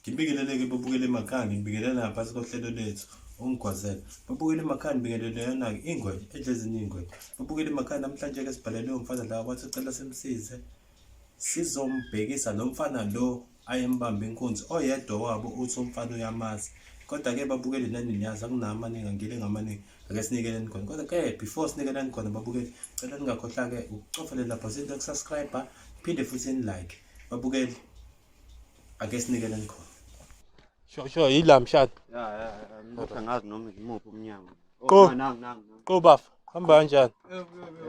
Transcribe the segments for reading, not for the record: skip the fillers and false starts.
Ngibingelele-ke babukele emakhaya, ngibingelela ngaphansi kohlelo lethu umgwazela. Babukele emakhaya ngibingelele yona-ke ingwenya edla ezinye iy'ngwenya. Babukele emakhaya namhlanje-ke sibhalelwe umfana la wathi ucela simsize. Sizombhekisa lo mfana lo ayembamba inkunzi oyedwa wabo uthi umfana uyamazi. Kodwa-ke babukele nani niyazi akunamaningi angile ngamaningi ake sinikeleni khona. Kodwa-ke before sinikeleni khona babukele cela ningakhohlwa-ke ukucofelela lapha into yokusubscribe phinde futhi ni-like. Babukele ake sinikeleni khona. Sho sho yila mshado. Ya ya ya angazi noma imuphi umnyango. Qo. Nangu nangu. Qo bafa hamba kanjani?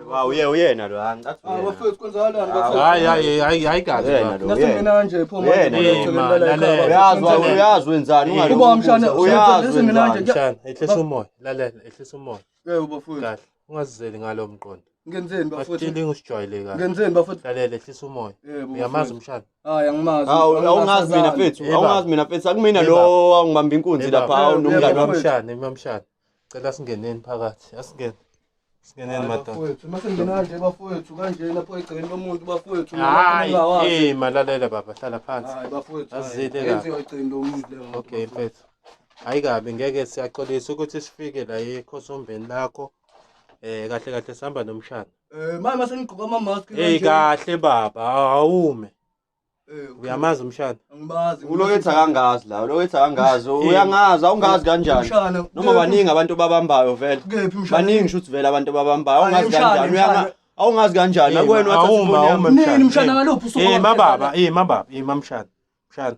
Wa uye uyena lo angicathi Ah uyena. bafethu kwenzakalani bafethu? Hayi hayi hayi hayi kahle. Uyena baba. lo. Nasingena kanje pho Uyena manje lo. ngicela la Lalela. ekhaya. Uyazi uyazi wenzani Eh, Uba mshana, uyazi sesingena wenzani. nje. Mshana, ehlisa umoya, lalela, ehlisa umoya. Yebo bafethu. Kahle. Ungazizeli ngalo mqondo. Ngenzeni bafethu? Asitsheli usijwayele kahle. Ngenzeni bafethu? Lalela, ehlisa umoya. Yebo. Uyamazi bafethu. umshana? Hayi angimazi. Hawu awungazi mina mfethu, Eh, awungazi mina mfethu, akumina Eh, lo awungibamba inkunzi Eh, lapha baba. awunomngane Eh, wami. Imamshana, imamshana. Cela singeneni phakathi. Asingene. Singeneni madoda. Bafethu, mase ngena kanje bafethu kanje lapho egcekeni lomuntu bafethu. Hayi, ngingawazi. eh malalela baba, hlala phansi. Hayi bafethu. Azile kabi. Yenziwa egcekeni lomuntu leyo. nto, Okay bafethu. mfethu. Hayi kabi ngeke siyaxolisa ukuthi sifike la ekhosombeni lakho. Eh kahle kahle sihamba nomshana. Eh manje mase ngigqoka ama mask Hey kahle baba, awume. Eh okay. Uyamazi umshana? Angibazi. Ulokethi akangazi la, ulokethi akangazi. Uyangazi, awungazi kanjani? Umshana. Noma baningi abantu babambayo vele. Kephi umshana? Baningi shuthi vele abantu babambayo. Hayi, Awungazi umshana, kanjani? umshana. Uyanga awungazi kanjani? Eh, Nakuwena wathatha awume, ifoni yami. awume Nini mshana. mshana ngaluphi usuku? Eh mababa, eh mababa, eh mamshana. Mshana.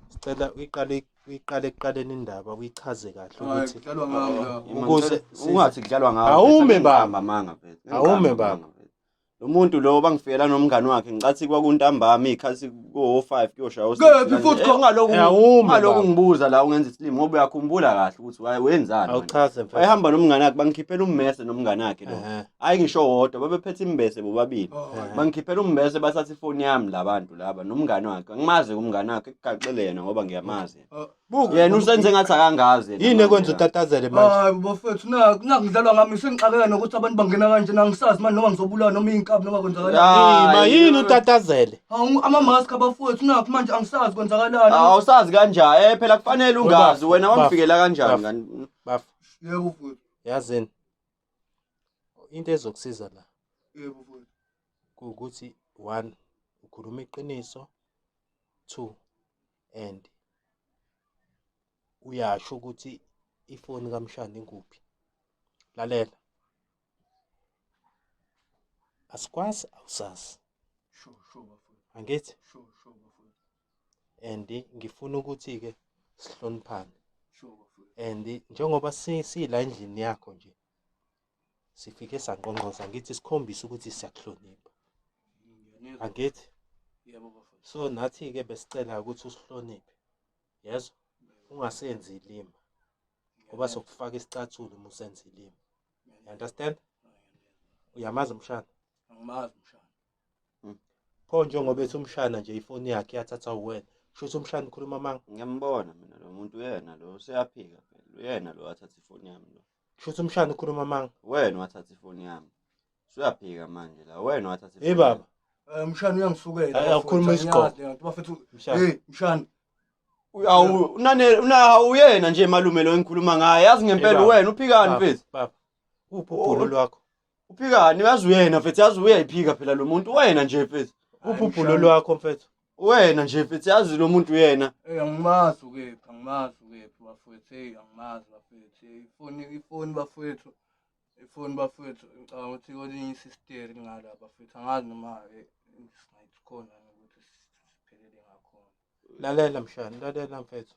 Sicela uyiqale uyiqale ekuqaleni indaba uyichaze kahle Hayi ukuthi kudlalwa ngawo la. Ukuze ungathi kudlalwa ngawo. Awume baba. Amanga mfethu. Awume baba. Lo muntu lo bangifikela nomngani wakhe ngicathi kwakuntambama ikhathi ko 5 kuyoshaya u Kephi futhi ko- ungaloku Eh, awume ungaloku baba. ngibuza la ungenza isilimo ngoba uyakhumbula kahle ukuthi waye wenzani. wena. Awuchaze mfethu. Wayehamba nomngani wakhe bangikhiphela ummese nomngani wakhe lo. Ehhe. Hayi ngisho wodwa babephethe imbese bobabili. Hayi. Bangikhiphela umbese bathatha ifoni yami labantu laba nomngani wakhe. Angimazi umngani wakhe kugaxele yena ngoba ngiyamazi. yena. Buka. Yena usenze ngathi akangazi yena. Yini manje ekwenza la. utatazele manje? Hayi bafethu naku naku ngidlalwa ngami sengixakeka nokuthi abantu bangena kanje nangisazi manje noma ngizobulawa noma iy'nkabi noma kwenzakalani. Ya. Eh, ma Hayi. yini utatazele? Hawu ama-mask abafowethu nakhu manje angisazi kwenzakalani. Awusazi kanjani? Eh phela kufanele ungazi Bafo, wena bafo, wamfikela kanjani bafo. kanti? Bafo, Yebo mfowethu. yazini. Into ezokusiza la Yebo mfowethu. ukuthi one ukhuluma iqiniso, two and uyasho ukuthi ifoni kaMshana ikuphi. Lalela. Asikwazi awusazi. Sure sure bafowethu. Angithi Sure sure bafowethu. and ngifuna ukuthi ke sihloniphane Sure bafowethu. and njengoba sila endlini yakho nje sifike sanqonqoza ngithi sikhombise ukuthi siyakuhlonipha Ngiyanizwa. angithi Yebo bafowethu. so nathi ke besicela ukuthi usihloniphe yezwa ungasenzi ilima ngoba sokufaka isicathulo uma usenza ilima you understand uyamazi umshana Angimazi mshana. pho njengoba ethi umshana nje ifoni yakhe yathatha uwena kusho ukuthi umshana ukhuluma amanga Ngiyambona mina lo muntu uyena lo useyaphika phela. Uyena lo wathatha ifoni yami lo. kusho ukuthi umshana ukhuluma amanga Wena wathatha ifoni yami. Usuyaphika manje la. Wena wathatha ifoni. hey baba Eh mshana uyangisukela. Hayi, bafowethu, awukhuluma isigqoko. angiyazi leyo nto, Bafethu. Mshana. Hey mshana. Awu unane una uyena nje malume lo engikhuluma ngaye. Yazi ngempela Hey, baba. wena uphikani Baba, mfethu? baba uphi ubhulo lwakho Uphikani yazi uyena mfethu yazi uyayiphika phela lo muntu wena nje mfethu. uphi ubhulo lwakho mfethu Wena nje mfethu yazi lo muntu uyena. Eh angimazi ukephi, angimazi ukephi bafowethu. Hey angimazi bafowethu. Hey, Ifoni ifoni bafowethu. Ifoni bafowethu ngicabanga ukuthi kwelinye isisteri ngala bafowethu. Angazi noma singayithi khona ukuthi siphelele ngakhona. lalela mshana lalela mfethu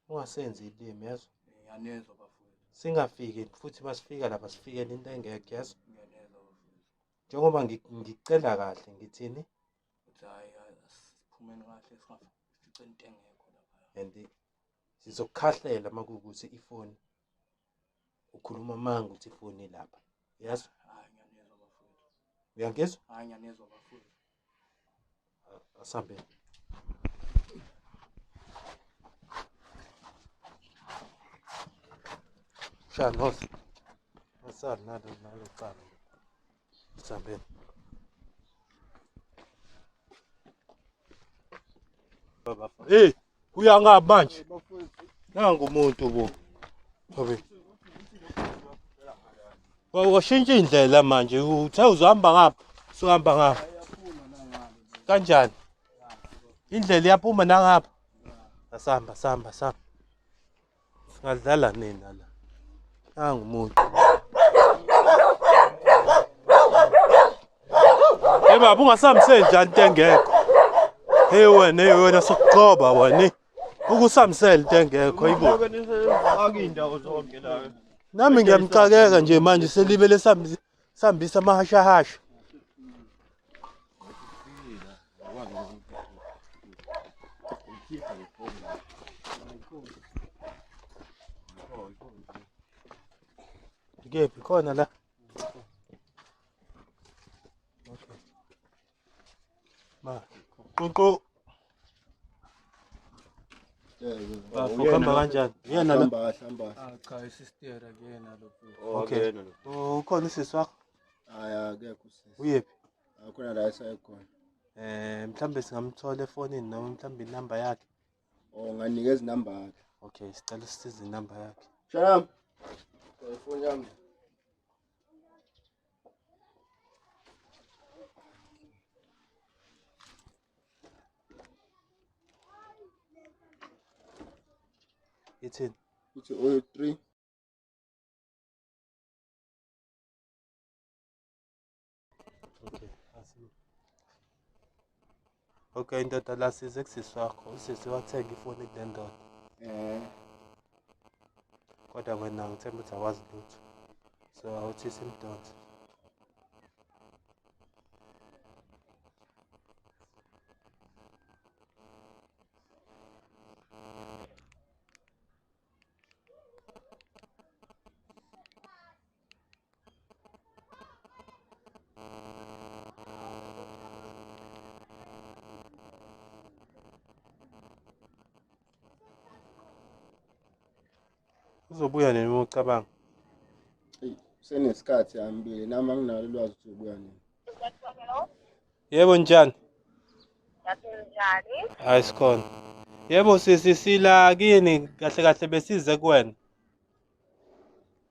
ungasenzi ilimi yezwa Ngiyanezwa bafowethu. singafiki futhi masifika lapha sifikele into engekho yezwa Ngiyanezwa bafowethu. njengoba ngicela kahle ngithini Ukuthi hayi asiphumeni kahle singafice into engekho lapha. and sizokukhahlela uma kuwukuthi ifoni ukhuluma amanga ukuthi ifoni ilapha yazi Hayi ngiyanezwa bafowethu. uyangizwa Hayi ngiyanezwa bafowethu. asihambeni Shani hosi asali nalo nalo cala sihambeni Baba hey. Uya ngaphi manje? Nangu umuntu bo. Babe. Washintsha indlela manje uthe uzohamba ngapha, usuhamba ngapha. Kanjani? Indlela iyaphuma nangapha. Asihamba, sihamba, sihamba. Singadlala nina la. Nangu umuntu. Hey baba ungasambiseli njani into engekho. Hey wena, hey wena sokuqoba wena. Ukusambisela into engekho ayibo. Faka iy'ndawo zonke la. Nami ngiyamxakeka nje manje selibele sambisa amahashahasha. Kephi khona la? Okay. Ma. Qoqo. Bafo kuhamba kanjani? Uyena lo. Hamba kahle, hamba kahle. Ah cha isistera kuyena lo mfethu. Okay. Ukhona usisi wakho? Hayi akekho usisi. Uyephi? Akhona la esayikhona. Mhlambe singamthola efonini noma mhlambe inamba yakhe. Oh nganikeza inamba yakhe. Okay, sicela usisize inamba yakhe. Shalom. Ifoni yami. Ithini? Ithi 03 Okay. Okay, indoda la size kusisi wakho. Usisi wathenga ifoni kule ndoda. Kodwa wena ngithemba ukuthi awazi lutho. So awuthi simdonse. Uzobuya nini uma ucabanga? Eyi, senesikhathi hambile nami anginalo ulwazi ukuthi ubuya nini. Yebo njani? Njani? Hayi sikhona. Yebo sisi sila kini kahle kahle besize kuwena.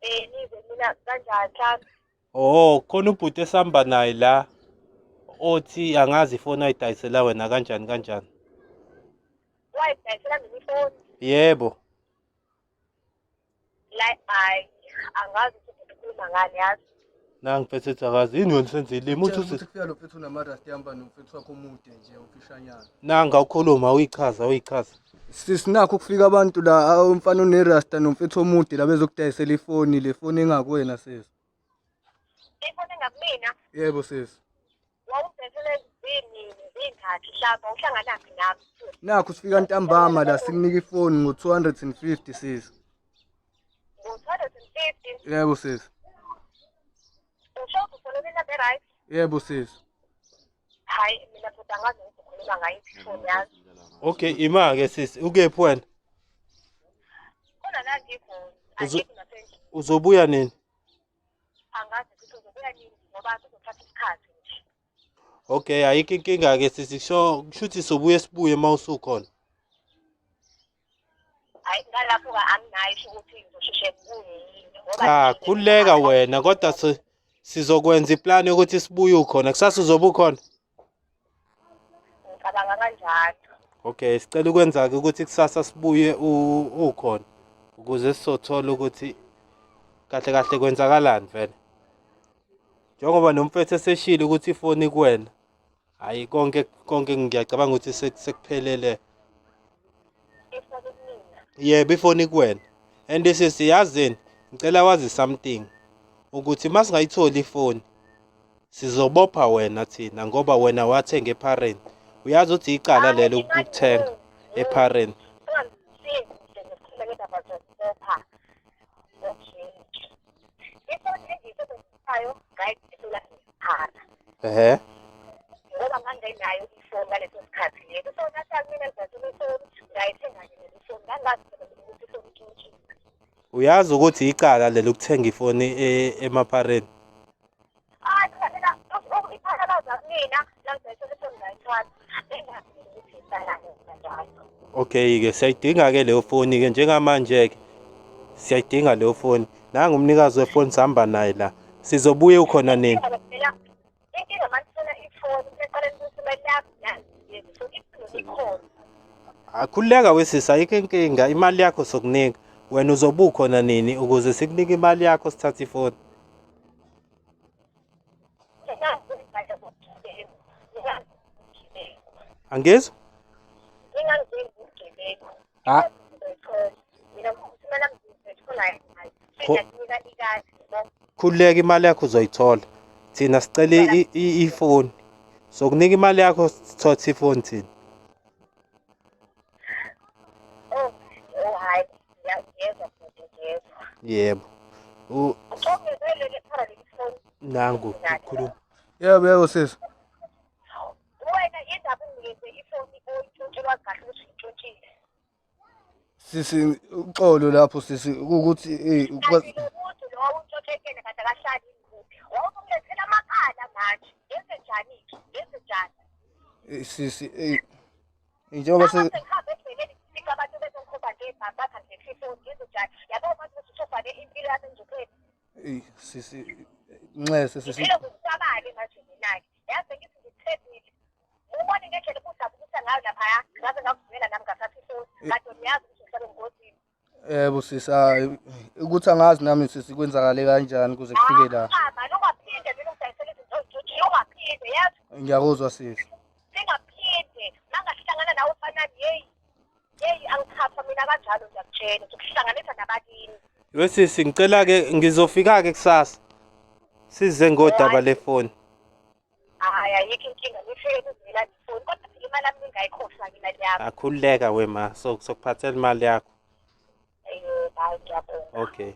Nize mina kanjani mhlawumbe? Oh, khona ubhuti esihamba naye la othi angazi ifoni ayidayisela wena kanjani kanjani. Wayidayisela mina ifoni. Yebo. La hayi angazi ukuthi ukhuluma ngani yazi. Nangi phethe akazi yini wena senze ilimi uthi Tshela ukuthi usisi kufika lo mfethu unamarasti hamba nomfethu wakho omude nje umfishanyana. nanga ukhuluma uyichaza uyichaza. Sisi nakho kufika abantu la umfana onerasta nomfethu omude la bezokudayisela ifoni le foni engakuwena sisi. Ifoni engakumina Yebo sisi. wawudayisele zinini zingakhi mhlawumbe uhlangana nami. Nakho sifika ntambama la sikunika ifoni ngo-250 sisi. Ngo-250 Yebo sisi. usho ukuthi ufonela inamba e-right? Yebo sisi. Hayi mina futhi angazi ukuthi ukhuluma ngayiphi ifoni yazi. Okay, ima ke sisi ukephi wena? Khona la ngikhona angikho nasendlini. Uzobuya nini? Angazi ukuthi uzobuya nini ngoba kuzothatha isikhathi nje. Okay, ayikho inkinga ke sisi kusho kushuthi sobuye sibuye uma usukhona. Hayi ngalapho-ke anginayo isho ukuthi ngizosheshe ngibuye yini ngoba Cha, khululeka wena kodwa sizokwenza iplani yokuthi sibuye ukhona. Kusasa uzobe ukhona. Ngicabanga kanjalo. Okay, sicela ukwenza ke ukuthi kusasa sibuye ukhona ukuze sizothola ukuthi kahle kahle kwenzakalani vele. Njengoba nomfethu eseshilo ukuthi ifoni kuwena. Hayi konke konke ngiyacabanga ukuthi sekuphelele. Ifoni kumina. Yebo ifoni kuwena. And sisi yazini, ngicela wazi something ukuthi masingayitholi ifoni sizobopha wena thina ngoba wena wathenga eparent. Uyazi ukuthi icala lelo ukuthenga eparent. Ungangisizi nje ngisikhuluma ngendaba zokubopha. Okay. Ifoni engiyisebenzisayo ngayidayisela isikhala. Ehhe. Ngoba ngangingenayo ifoni ngaleso sikhathi leso. So nathi mina ngidayisela ifoni, ngayithenga nje leli ifoni. Ngangazi ukuthi ifoni intshontshiwe. Uyazi ukuthi icala lelo ukuthenga ifoni emapareni. Hayi cha mina iphara Ngakumina langidayisela ifoni ngayithatha. Bengazi ukuthi isalane kanjalo. Okay-ke siyayidinga-ke leyo foni-ke njengamanje-ke siyayidinga leyo foni. Nangu umnikazi wefoni sihamba naye la. Sizobuya ukhona nini? Inkinga manje ifoni seqale ukuthi imali yami so ikhona. Akhululeka wesisi ayikho inkinga imali yakho sokunika. Wena uzobe ukhona nini ukuze sikunike imali yakho sithathe ifoni. Angizwa? Ngingangenzi ubugebengu. Ha? Mina imali yami ngizoyithola sengiyakunika ikasi. Khululeka imali yakho uzoyithola. Thina sicela ifoni. Sokunika imali yakho sithothe ifoni thina. Oh, oh hayi, ngiyezwa futhi ngiyezwa. Yebo. Ucongezele le phara leli foni. Nangu khuluma. Yebo yebo sisi. Wena indaba unginikeze ifoni oyintshontshelwa kahle ukuthi uyintshontshile. Sisi uxolo lapho sisi ukuthi eh Kanti lo muntu lo wawuntshontshe kade akahlali kuphi. Wawuzongilethela amakala manje. Ngenze njani-ke? Ngenze njani? Sisi eh njengoba se Sengihambe endleleni ngifika abantu bezongikhomba ngebhasi bathi angilethe ifoni ngenze njani? Yabo manje ukuthi usufake impilo yami engcupheni. Eh sisi nxese sisi. Ngiphila ngokucabanga manje mina-ke. Yazi ngithi ngikuthembile. Ubone ngendlela ubujabulisa ngayo laphaya, ngaze ngakuvumela nami ngathatha ifoni. Kade ngiyazi ukuthi ngihlale engozini. Yebo sisi hayi ukuthi angazi nami sisi kwenzakale kanjani kuze kufike la. Mani ungaphinde mina ungidayisele izinto ozitshontshiwe, ungaphinde yazi. Ngiyakuzwa sisi. Singaphinde mangahlangana nawe ufanani yeyi yeyi angithathwa mina kanjalo ngiyakutshela ngikuhlanganisa nabakini. Wesisi ngicela-ke ngizofika-ke kusasa. Size ngodaba lefoni. Hhayi ayikho inkinga ngifike kuzelani ifoni kodwa phela imali yami ningayikhohlwa-ke imali yami. Akhululeka wema sokuphathela imali yakho. Hayi ngiyabonga. Okay.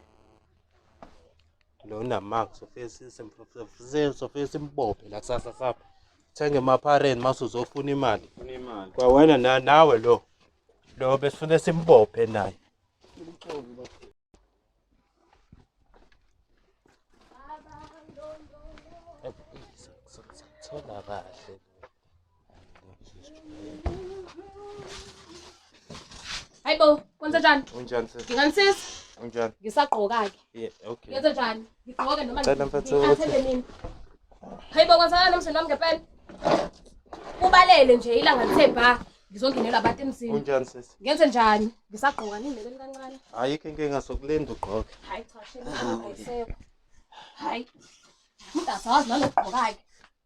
Lo unamanga sofike sofike simbophe la kusasa sapha. Thenge emaphareni mase uzofuna imali. Ufuna imali. Kwawena nawe lo. Lo besifune simbophe naye. Thola kahle. Hayibo, kwenze njani? Unjani sis? Nginganisiza? Unjani? Ngisagqoka-ke. Yeah, okay. Ngenze njani? Ngigqoke noma Cela mfethu ngikhathele nini? Hayibo, kwenzakala nomsebenzi wami ngempela. Kubalele nje ilanga lithe bha. Ngizongenelwa abantu emzini. Unjani sis? Ngenze njani? Ngisagqoka ningibekele kancane. Ayikho inkinga sokulinda ugqoke. Hayi cha, shame ayisekho. Hayi. Umuntu asawazi nanokugqoka-ke.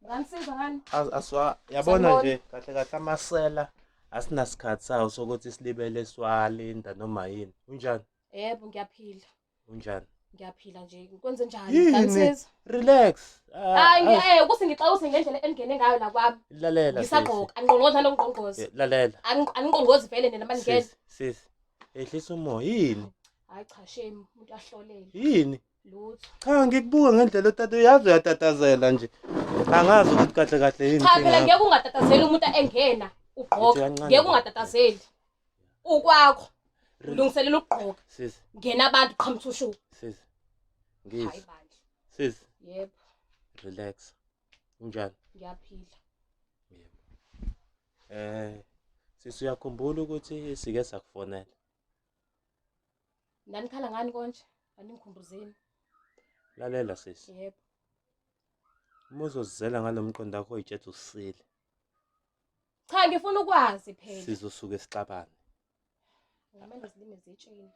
Nganisiza ngani? Aswa yabona Sanibona. nje kahle kahle amasela asinasikhathi sawo sokuthi silibele siwalinda noma yini. Unjani? Yebo, ngiyaphila. Unjani? Ngiyaphila nje. Kwenze njani? Yini? Nganisiza? Relax. Hayi, ukuthi ngixawuse ngendlela eningene ngayo la kwami. Lalela sisi. Ngisagqoka, angiqongqozi nalongqongqozi. Lalela. Angiqongqozi vele nina maningena. Sis, sis. Ehlisa umoya yini? Hayi cha shame, umuntu ahlolele. Yini? Lutho. Cha ngikubuka ngendlela otata uyazi uyatatazela nje. Angazi ukuthi kahle kahle yini. Cha phela inkinga ngeke ungatatazeli umuntu engena ugqoka. Ithi kancane Ngeke nje. ungatatazeli. Ukwakho. Ulungiselela ukugqoka. Sis, Ngena abantu qhamuthushu. sis. Hayi Ngizwe. bandla. Sis, Yebo, relax. Unjani? ngiyaphila. Yebo. Sisi uyakhumbula ukuthi sike sakufonela. Nanikhala ngani konje? Aningikhumbuzeni. Lalela sisi. Yebo. Uma uzozizela ngalomqondo wakho oyitshethe usile. Cha ngifuna ukwazi phela. Sizosuke sixabane. Ngamele zilime zitsheni.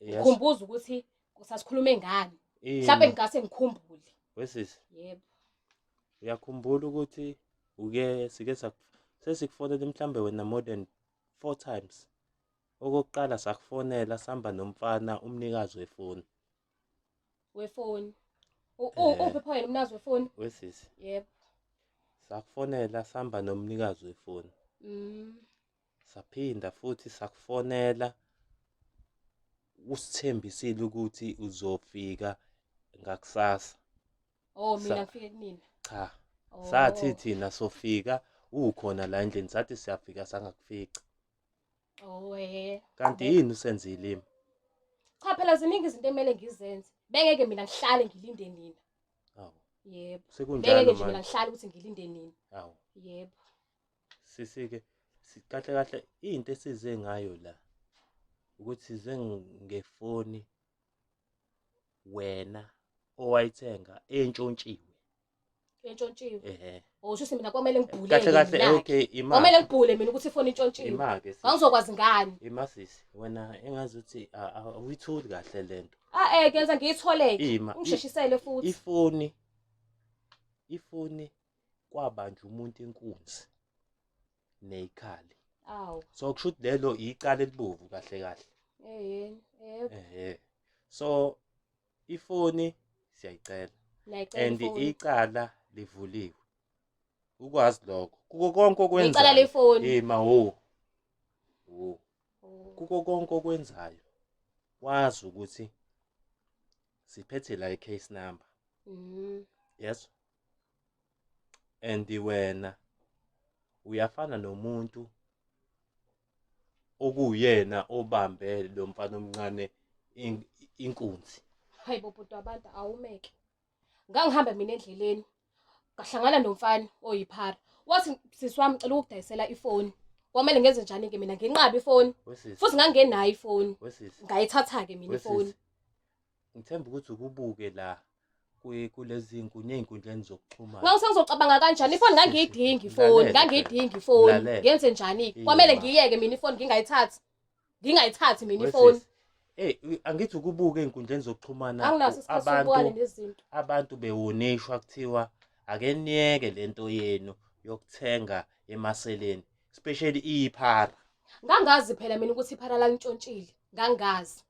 Yes. Ngikhumbuza ukuthi sasikhulume ngani. Ini? Mhlawumbe ngingase ngikhumbule. Wesisi, Yebo. uyakhumbula ukuthi uke sike sesikufonela mhlambe wena more than 4 times. Okokuqala sakufonela sihamba nomfana umnikazi wefoni. Wefoni. Uphi pho yena umnazi wefoni? Wesisi, Yebo. sakufonela sihamba nomnikazi wefoni. Saphinda futhi sakufonela usithembisile ukuthi uzofika ngakusasa. Oh mina ngifike kunina. Cha. Oh. Sathi thina sofika ukhona la endlini sathi siyafika sangakufica. Oh Kanti yini usenzile imi? Cha phela ziningi izinto emele ngizenze. Bengeke mina ngihlale ngilinde nina. Awu. Yebo. Sekunjalo Bengeke nje mina manje. ngihlale ukuthi ngilinde nini. Hawu. Yebo. Sisi-ke kahle kahle into esize ngayo la ukuthi size ngefoni wena owayithenga entshontshiwe. Entshontshiwe. Ehhe. Usho ukuthi mina kwamele ngibhule. Kahle kahle okay ima. Kwamele ngibhule mina ukuthi ifoni intshontshiwe. Ima-ke sisi. Ngangizokwazi ngani? Ima sisi, wena engazuthi awuyitholi kahle lento. Ah eh kuyenza ngiyitholeke. Ima. Ungisheshisele futhi. Ifoni kwabanjwa umuntu inkunzi neyikhali. Awu. So kusho ukuthi lelo icala elibovu kahle kahle. Eh yebo. Ehhe. So ifoni siyayicela Nayicela and ifoni. icala livuliwe. Ukwazi lokho. Kuko konke okwenzayo. Icala lefoni. Ima wo. Wo. Oh. Kuko konke okwenzayo. Wazi ukuthi siphethe la i-case number. Yes. And wena uyafana nomuntu okuyena obambe lo mfana omncane inkunzi. Hayi bo bhuti wabantu awumeke. Ngangihamba mina endleleni. Ngahlangana nomfana oyiphara. Wathi sisi wami ngicela ukukudayisela ifoni. Kwamele ngenze njani ke mina nginqabe ifoni. Wesisi. Futhi ngangenayo ifoni. Wesisi. Ngayithatha ke mina ifoni. Wesisi. Ngithemba ukuthi ukubuke la kulezi ey'nkundleni zokuxhumana. Ngawu sengizocabanga kanjani ifoni ngangiyidinga ifoni, Lalela ngangiyidinga ifoni. Lalela. Ngenze njani? Kwamele Ima. ngiyeke mina ifoni ngingayithathi. Ngingayithathi mina ifoni. Wesisi. Eh angithi ukubuke ey'nkundleni zokuxhumana Anginaso isikhathi sokubukana abantu nezinto. abantu bewonishwa kuthiwa ake niyeke lento yenu yokuthenga emaseleni especially iphara. Ngangazi phela mina ukuthi iphara lantshontshile. Ngangazi.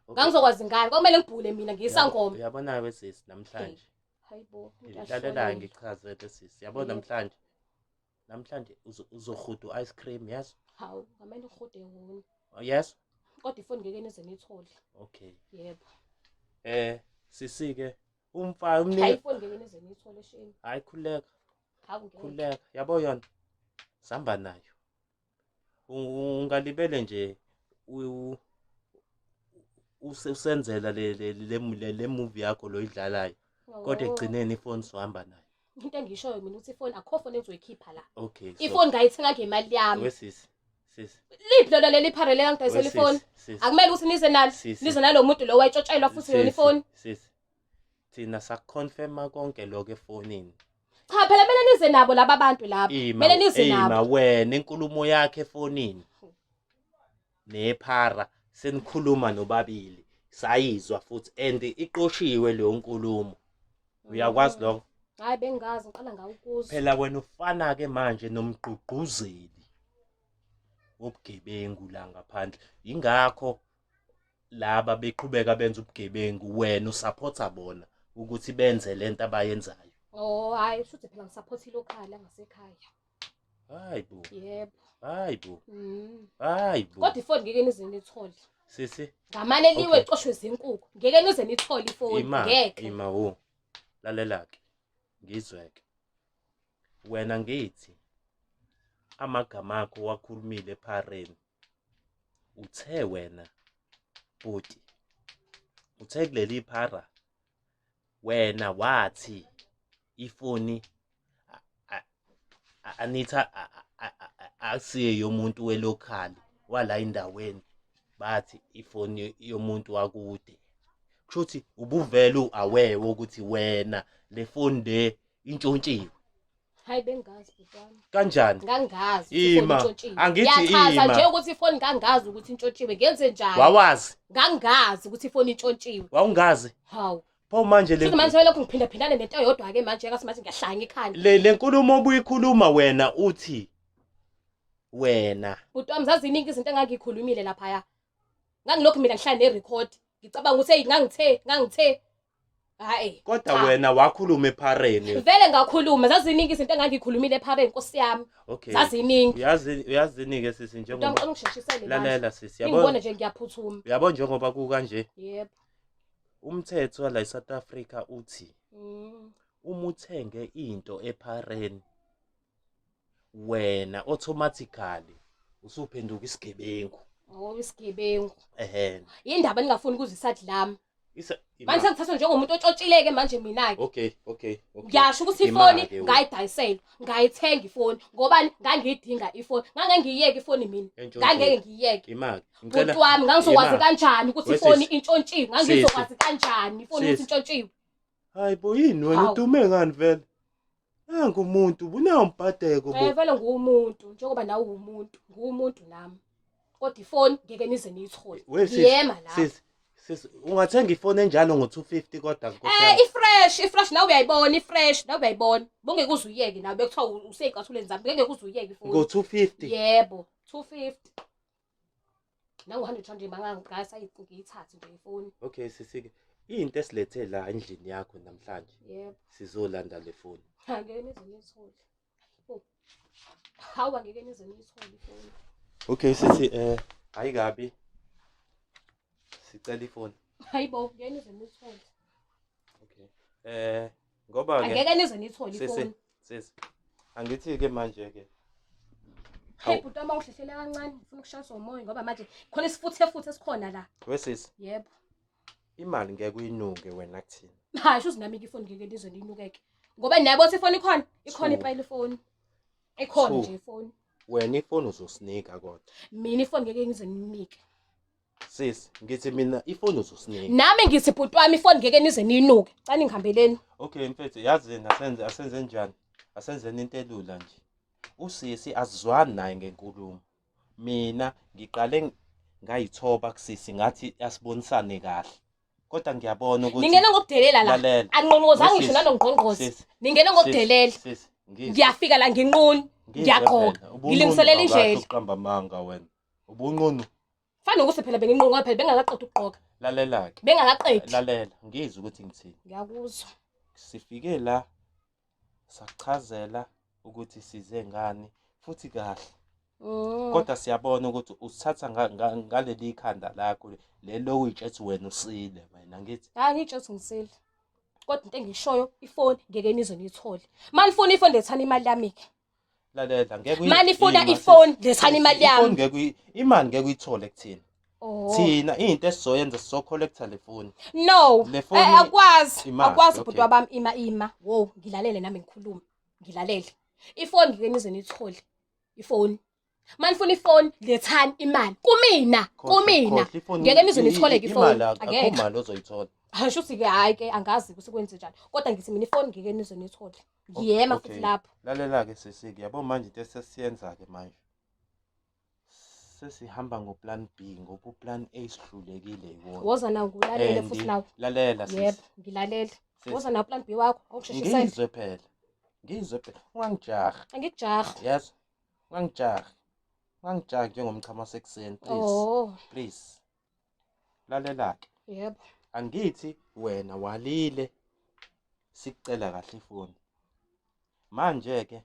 Okay. Ngangizokwazi ngani? Kwakumele ngibhule mina ngiyisangoma. Uyabona ke sisi namhlanje. Hayibo. Lalela ngichazele sisi. Yabona Yebo. namhlanje. Namhlanje uzohuda ice cream, yes? Hawu, ngamele ngihude wona. Yes? Kodwa ifoni ngeke nize niyithole. Okay. Yebo. Sisi ke umfana Hayi umnike ifoni ngeke nize niyithole shame. hayi khuleka. Hawu ngeke. Khuleka. Yabo yona. Samba nayo. Ungalibele nje usenzela le movie yakho loyidlalayo. Kodwa Oh. ekugcineni ifoni sohamba nayo. Into engishoyo mina ukuthi ifoni akho foni engizoyikhipha la. Okay. so- Ifoni ngayithenga ngemali yami. Wesisi. Sisi. Liphi lona leli phara leli angidayisela Wesisi, ifoni? sisi. Akumele ukuthi nize nalo. Sisi. Nize nalo muntu lo wayetshotshelwa futhi yona Sisi, ifoni. Sisi. Thina sakuconfirma konke lokho efonini. Cha phela kumele nize nabo laba bantu laba. Ima Kumele nize ima nabo. wena inkulumo yakhe efonini. Nephara senikhuluma nobabili. Sayizwa futhi and iqoshiwe leyo nkulumo. Uyakwazi lokho? Hayi bengazi ngiqala ngawo ukuzwa. Phela wena ufana ke manje nomgqugquzeli wobugebengu la ngaphandle. Ingakho laba beqhubeka benza ubugebengu wena usupporta bona ukuthi benze lento abayenzayo. Oh hayi shuthi phela ngisupport ilocal ngasekhaya. Hayibo. Yebo. Hayibo. Hayibo. Kodwa ifoni ngeke nize nithole. Sisi Ngamane liwe Okay. icoshwe izinkukhu. Ngeke nize nithole ifoni. ima Ngeke. ima wo. Lalela ke. Ngizweke. Wena ngithi amagama akho wakhulumile ephareni. Uthe wena bhuti. Uthe kuleli phara wena wathi ifoni Anitha akusiye yomuntu welocal wala endaweni bathi ifoni yomuntu wakude. Kusho ukuthi ubuvele uaware ukuthi wena le foni le intshontshiwe. Hayi bengazi bhuti wami. Kanjani? Ngangazi ukuthi ifoni Ima. intshontshiwe. Angithi Ngiyachaza ima. nje ukuthi ifoni ngangazi ukuthi intshontshiwe. Ngenze njani? Wawazi? Ngangazi ukuthi ifoni intshontshiwe. Wawungazi? Hawu. Pho manje le Futhi manje lokhu ngiphindaphindane nento eyodwa ke manje ngase manje ngiyahlanya ikhanda. le nkulumo obuyikhuluma wena uthi wena Bhuti wami zaziningi izinto engangikhulumile laphaya. Ngangilokhu mina ngihlala nerecord. Ngicabanga ukuthi hey ngangithe. Hayi. kodwa cha. wena wakhuluma ephareni. Vele ngakhuluma zaziningi izinto engangikhulumile ephareni Nkosi yami. Okay. Zaziningi. Uyazi uyazini ke sisi Bhuti wami njengoba ngicela ungisheshisele manje. lalela sisi Ngibona yabo nje ngiyaphuthuma. yabo njengoba kukanje Yebo. umthetho wala eSouth Africa uthi uma uthenge into ephareni wena automatically usuphenduka isigebengu. Oh isigebengu. Ehhe. Yindaba ningafuni ukuzwa isadi lami. Isa Manje sengithathwa njengomuntu otshotshileke manje mina-ke. Okay, okay, okay. Ngiyasho ukuthi ifoni Ima-ke wena. ngayidayiselwa, ngayithenga ifoni ngobani ngangiyidinga ifoni. Ngangengiyiyeke ifoni mina. Entshontshiwe. Ngangeke ngiyiyeke. Ima-ke. Bhuti wami ngangizokwazi Ima. kanjani ukuthi We ifoni sisi. intshontshiwe? Ngangizokwazi kanjani ifoni ukuthi Sisi. intshontshiwe? Hayi bo yini wena Hawu. udume ngani vele? Nangu umuntu, bunawo umbhadeko bo. Eh vele nguwumuntu njengoba nawe uwumuntu, nguwumuntu nami. Kodwa ifoni ngeke nize niyithole. We sisi, Ngiyema lapho. sisi, sisi, ungathenga ifoni enjalo ngo-250 kodwa nkosi Eh yami. ifresh, ifresh nawe uyayibona, ifresh nawe uyayibona. Bongeke uze uyeke nawe bekuthiwa usey'cathulweni zami, ngeke uze uyeke ifoni. Ngo-250. Yebo, 250. Nangu 100 rand mangangigasa ngiyithathe nje ifoni. Okay sisi-ke, into esilethe la endlini yakho namhlanje Yebo. sizolanda le foni. Angeke nize niyithole. Hayibo. Hawu angeke nize niyithole ifoni. Okay sisi, hayi kabi. Sicela ifoni. Hayibo, ngeke nize niyithole. Okay. Ngoba ke Angeke nize niyithole sisi, ifoni. sisi. Angithi ke manje ke. Hey bhuti wami awuhlehlela kancane, ngifuna ukushayiswa umoya ngoba manje khona isifuthe futhi esikhona la. Wesisi, Yebo. imali ngeke uyinuke wena kuthina. Hayi shuthi nami ifoni ngeke nize niyinukeke. Ngoba niyabo ukuthi ifoni ikhona, ikhona Two. impela ifoni. Ikhona Two. nje ifoni. Wena ifoni uzosinika kodwa. Mina ifoni ngeke ngize ninike. Sisi, ngithi mina ifoni uzosinika. Nami ngithi bhuti wami ifoni ngeke nize niyinuke. Cani ngihambeleni. Okay mfethu, yazi asenze asenze njani? Asenzeni into elula nje. Usisi asizwani naye ngenkulumo. Mina ngiqale ngayithoba kusisi ngathi asibonisane kahle. Kodwa ngiyabona ukuthi Ningena ngokudelela la. Lalela. Anqonqozanga ngisho Sisi, nanongqongqozi. Sisi, Ningena ngokudelela. Sisi, ngizwe. Ngiyafika la nginqunu. Ngizwe Ngiyagqoka. phela. Ubunqunu Ngilungiselela awukahle indlela. ukuqamba amanga wena. Ubunqunu. Fana nokuthi phela benginqunu ngoba phela bengakaqedi ukugqoka. Lalela ke. Bengakaqedi. Lalela, ngizwe ukuthi ngithini. Ngiyakuzwa. Sifike la sakuchazela ukuthi size ngani futhi kahle. Kodwa siyabona ukuthi usithatha ngaleli khanda lakho lelo okuyitshethi wena usile wena ngithi. Hayi ngitsho ukuthi ngisile. Kodwa into engishoyo ifoni ngeke nize niyithole. Manifuna ifoni lethani imali yami ke. Lalela ngeke Manifuna ima, ifoni sisi. lethani imali Sisi, ifoni yami. ngeke imali ngeke uyithole kuthina. Oh. Thina into esizoyenza sizocollecta le foni. No. Le foni Akwazi. imali, Akwazi okay. bhuti wabami ima ima. Wo, ngilalele nami ngikhulume. Ngilalele. Ifoni ngeke nize niyithole. Ifoni. Manifuna ifoni lethani imali. Kumina, Khohlwa, kumina. khohlwa, ifoni- Ngeke nize nithole ke ifoni. imali akukho Angeke. mali ozoyithola. Hayi shuthi ke hayi ke angazi ukuthi kwenze njani. Kodwa ngithi mina ifoni ngeke nize nithole. Ngiyema futhi Okay. lapho. Lalela ke sisi, yabo manje into esesiyenza ke manje. Sesihamba ngoplan B ngoba uplan A sihlulekile yiwona. Woza nawo ngilalele And futhi nawe. Lalela sisi. Yebo, ngilalele. Sisi. Woza nawo plan B wakho, awusheshisele. Ngizwe phela. Ngizwe phela. Ungangijahi. Angikujahi. Yes. Ungangijahi. Ungangijahi njengomchamo wasekuseni, please. Oh, Please. Lalela ke. yebo. Angithi wena walile sikucela kahle ifoni. Manje ke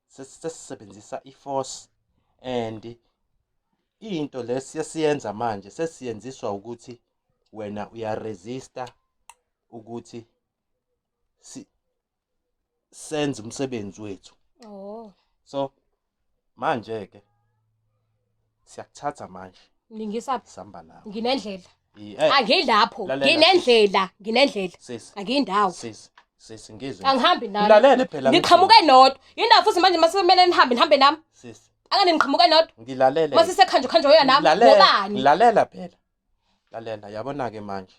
sesisebenzisa iforce and into lesiyasiyenza manje sesiyenziswa ukuthi wena uyaresista ukuthi senze umsebenzi wethu. Oh, So manje ke siyakuthatha manje ningisa sihamba nawe. nginendlela. Eh, Angilapho. Lalela. Nginendlela, nginendlela. Sisi, Angiyindawo. sisi, sisi ngizwe. Angihambi nani. Ngilalele phela. Niqhamuke nodwa. Yindaba futhi manje masekumele nihambe nihambe nami. Sisi, Akane niqhamuke nodwa. ngilalele. Mase sekhanjo khanjo yoya nami. Ngilalele, Ngobani? Ngilalela phela. Lalela, yabona ke manje.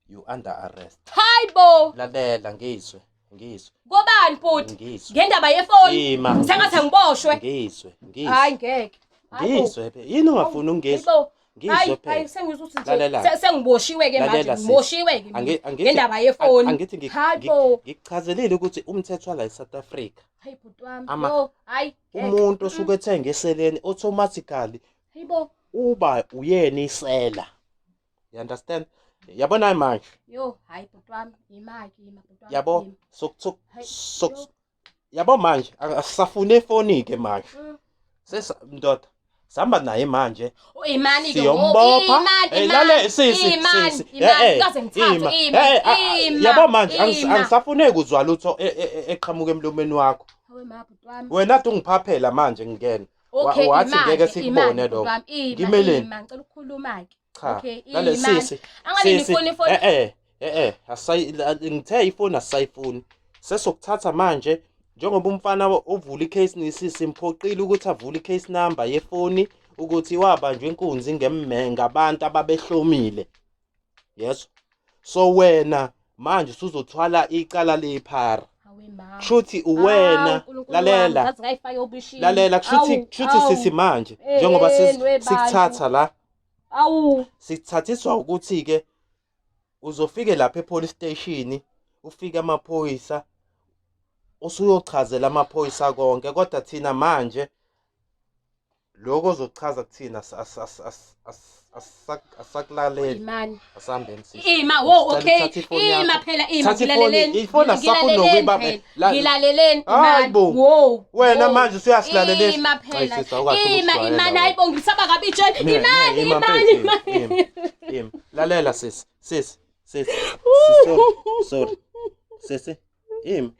You under arrest. Hayibo. Lalela ngizwe, ngizwe, Ngobani bhuti? ngizwe. Ngendaba yefoni. Ima. Sengathi angiboshwe. Ngizwe, ngizwe. Hayi ngeke. Hayibo. Ngizwe phela. Yini ungafuni ungizwe? Hayibo. Ngizwe Hayi, hayi phela. sengizwa ukuthi nje Lalela. sengiboshiwe ke manje, Lalela, sisi. ngiboshiwe ke mina. Angithi Ngendaba yefoni. Angithi Hayibo. ngikuchazelile ukuthi umthetho wala eSouth Africa. Hayi bhuti wami. Ama- Yo, hayi. ngeke. Umuntu osuke ethenga eseleni automatically Hayibo. uba uyena isela. You understand? Yabona manje. Yo, hayi bhuti wami, imaki ima bhuti wami. Yabo ima. sokuthu Hayi, sok yo. yabo manje asisafune ifoni ke manje. Mm. Sesa ndoda sihamba naye manje Oh, imani ke ngoku, siyombopha. imani, Eh, imani, lale sisi imani, sisi. imani, Eh, eh, kaze ngithathe, ima. ima, Eh, eh, ima, yabo manje ima. angisafuneki uzwa lutho eqhamuka emlomeni wakho. Hawe ma bhuti wami. Wena ade ungiphaphela manje ngingena. Okay, wathi imani, ngeke sikubone imani, bhuti lokho. wami, ima, Ngimeleni? ima, ngicela ukukhuluma ke. Cha. Okay, Lale imali. sisi. Angabe Sisi, ngifuna ifoni. Eh asayi ngithe ifoni asayifuni. Sesokuthatha manje njengoba umfana ovula icase nesisi imphoqile ukuthi avule icase number yefoni ukuthi wabanjwa inkunzi ngemme ngabantu ababehlomile. Yes. So wena manje usuzothwala icala lephara. Hawe ma. Kushuthi uwena Hawu, Nkulunkulu wami, lalela ngaze ngayifaka obishini. lalela kushuthi Awu, kushuthi awu. sisi manje Eh, njengoba eh, webantu. sikuthatha la Awu. sithathiswa ukuthi ke uzofike lapha epolice station ufike amaphoyisa usuyochazela amaphoyisa konke kodwa thina manje lokho ozochaza kuthina asakulaleli Imani. asihambeni sisi Ima, wo, Sicela okay. uthathe ifoni yakho. Ima phela, ima Thatha ifoni, ngilaleleni. ifoni asisafuni Ngilaleleni nokuyibamba. phela. La- Ngilaleleni Hayi imani. bo. Wo. Wena wo. manje usuyasilalelisa. Ima Hayi phela. sisi, awukahle Ima, ukusijwayela imani wena. hayibo ngisaba kabi itshela. Mina- Imani, ima imani, mfethu, imani. ima, ima. Lalela sisi, sisi, sisi. Sorry, sorry. Sisi, ima.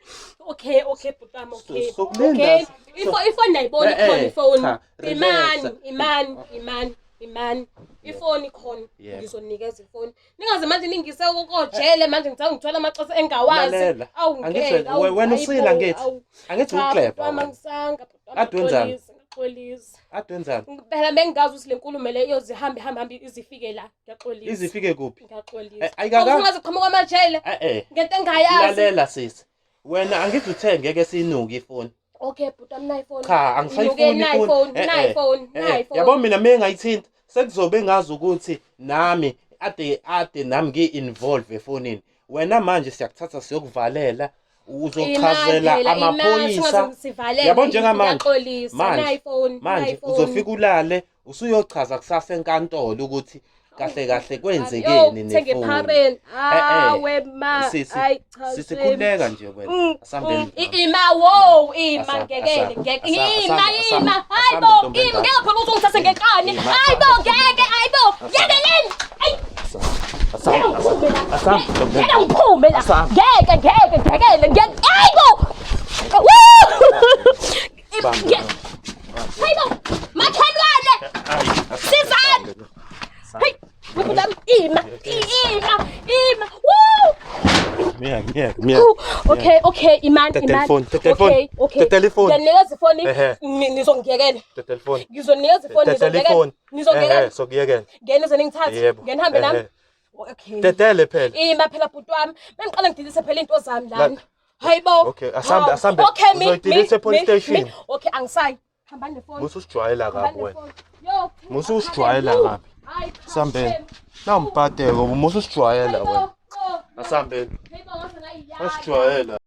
Okay, okay bhuti wami, okay. Sokulinda. Okay. Ifoni nayibona Eh, eh, ikhona ifoni. cha, Imani, relaxa. imani, imani, imani. Ifoni ikhona. Yebo. Ngizonikeza ifoni. Ningaze manje ningise kojele manje ngithanda ngithola amaxesa engawazi. Lalela. Awu Angithi ngeke. awu, wena hayibo, usile angithi? awu. Angithi Cha, ukleva bhuti wami, wena. angisanga, bhuti wami, Ade wenzani? ngiyaxolisa, ngiyaxolisa. Ade wenzani? Phela bengingazi ukuthi le nkulumo le iyoze ihambe ihambe ihambe izifike la. Ngiyaxolisa. Izifike kuphi? Ngiyaxolisa. Eh, ayikaka- Ungaze uqhamuka amajele Eh eh. ngento engayazi. Lalela sisi. Wena angithi uthe ngeke siyinuke ifoni. Okay, bhuti wami nayi ifoni. Cha, angisayifuni Nayi ifoni, Eh, nayi eh. ifoni, Eh, nayi eh. ifoni. Yabo mina mengayithinta sekuzobe ngazi ukuthi nami ade ade nami ngi-involve efonini. Wena manje siyakuthatha siyokuvalela uzochazela amaphoyisa. Yabo njengamanje manje manje uzofika ulale usuyochaza kusasa enkantolo ukuthi kahle kahle kwenzekeni nefoni. nefoni. Eh, eh. Awe ma, Sisi, ayi cha. sisi shame. khululeka nje wena. Asambeni. Ima wo, ima Asam- ngeke asam- ngeke asam- ima asam- ima. Hayibo, asambe ntombi ima endala. ngeke phela ukuthi ungithathe ngenkani. Ima, Hayibo, asambe. ngeke, hayibo. Yekeleni. Ayi, Asambe, asambe, asambe ntombi ngeke endala. ngiphume la. Asambe. Ngeke, ngeke, ngeke, ngeke. Hayibo. Woo! Bamba. Hayibo, makhelwane. Ayi, asambe, Sizani. asambe. Hey, ubhuti wami, ima, ima, ima. Woo! Miyeke, miyeke, miyeke. Ooh, Okay, okay, imani, Thetha imani. ifoni, thetha ifoni, Okay, okay. thetha ifoni. Ngiyanikeza ifoni, Ehhe. nizongiyekela. Thetha ifoni. Ngizonikeza ifoni, Thetha nizongiyekela. ifoni. Nizongiyekela. Ehhe, sokuyekela. Ngene ze ningithathe. Yebo. Ngene hambe nami. Ehhe. Okay. Tetele phela. Ima phela bhuti wami. Bengiqala ngidilise phela into zami La- lana. Hayibo. Okay, asambe, Hawu. asambe. Okay, mi. Uzoyidilisa e-police station. Okay, angisayi. Hambani nefoni. Musa usijwayela Hambani kabi wena. nefoni. Yo. Musa usijwayela kabi. Hayi, cha, Sambeni. shame. Nawumbhadeko, musa usijwayela Hayibo, wena. oh, Asambeni. hayibo, ngaze ngayiyala. Usijwayela.